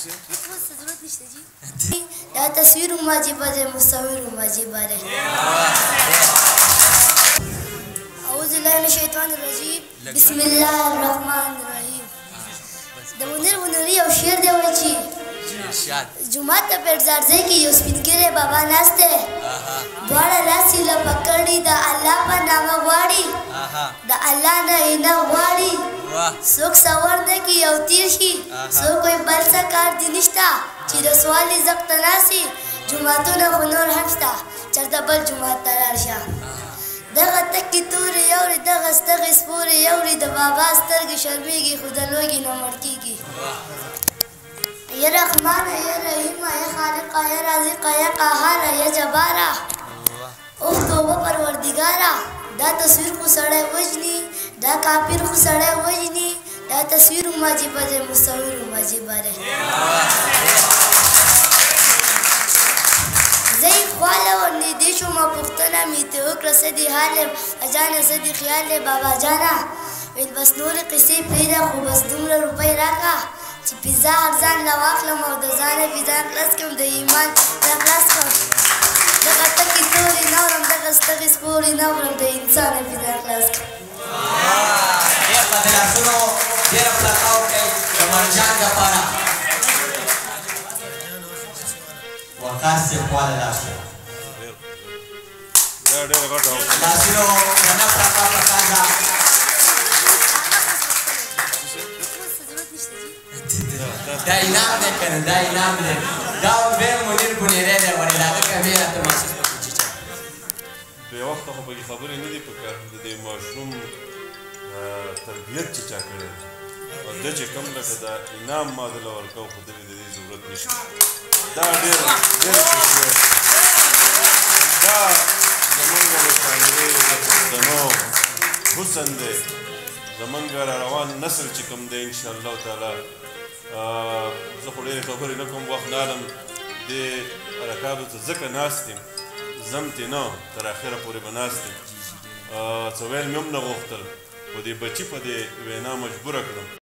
ضرورت نشته جی. دا تصویر هم عجیبه دی، مصور هم عجیبه دی. اعوذ بالله من الشیطان الرجیم، بسم الله الرحمن الرحیم. د منیر منیري یو شعر دی وایي چې جومات ته پیټزارځی کې یو سپین ږیری بابا ناست دی، دواړه لاس یې لپه کړي، د الله په نامه غواړي، د الله نه یې نه غواړي. څوک سوار نه کړي او تېر شي، څوک وایي بل څه کار دې نشته چې د سوال رزق ته ناست یې، جوماتونه خو نور هم شته، چېرته بل جومات ته لاړ شه. دغه تکې تورې اوري، دغه ستغې سپورې اوري، د بابا سترګې شرمېږي خو د لوږې نه مړ کېږي. یا رحمانه، یا رحیمه، یا خالقه، یا رازقه، یا قهاره، یا جباره، اوف توبه پروردګاره. دا تصویر خو سړی وژني، دا کافر خو سړی وژني، دا تصویر هم عجیبه دی، مصور هم عجیبه دی. زه یې خواله ورنږدې شوم، پوښتنه مې ترې وکړه، څه دې حال دی بابا جانه، څه دې خیال دی بابا جانه؟ ویل بس نورې قصې پرېږده، خو بس دومره روپۍ راکړه چې پیزا ارزان له واخلم او د ځانه پیزا خلاص کړم، د ایمان نه خلاص کړم. دغه تکې تورې نه اورم، دغه ستغې سپورې نه اورم، د انسانه پیزا خلاص کړم. ډېر په لاسونو ډېره پلقا وکړئ د مرجان دپاره. وقار صاحب خواله لاړ شئ. دا ډېره غټه لاسونو درنه پلقا پکار ده. دا انعام دی که نه، دا انعام دی. دا دویم منیر بونیری دی، ولې د هغه کمې راته محسوس په کوچي چا. بې وخته خو پکې خبرې نه دي پکار. د دې ماشوم تربیت چې چا کړی او ده چې کوم لکه دا انعام ما دله ورکوه، خو ده مې د دې ضرورت نشته. دا ډېر ډېر خوشي، دا زمونږ د مشاعرې د پښتنو حسن دی. زمونږ را روان نسل چې کوم دی انشاءالله تعالی، زه خو ډېرې خبرې نه کوم، وخت نه لرم. دې هلکانو ته ځکه ناست یم، ځم ترې نه، تر اخره پورې به ناست یم. څه ویل مې هم نه غوښتل، خو دې بچي په دې وینا مجبوره کړم.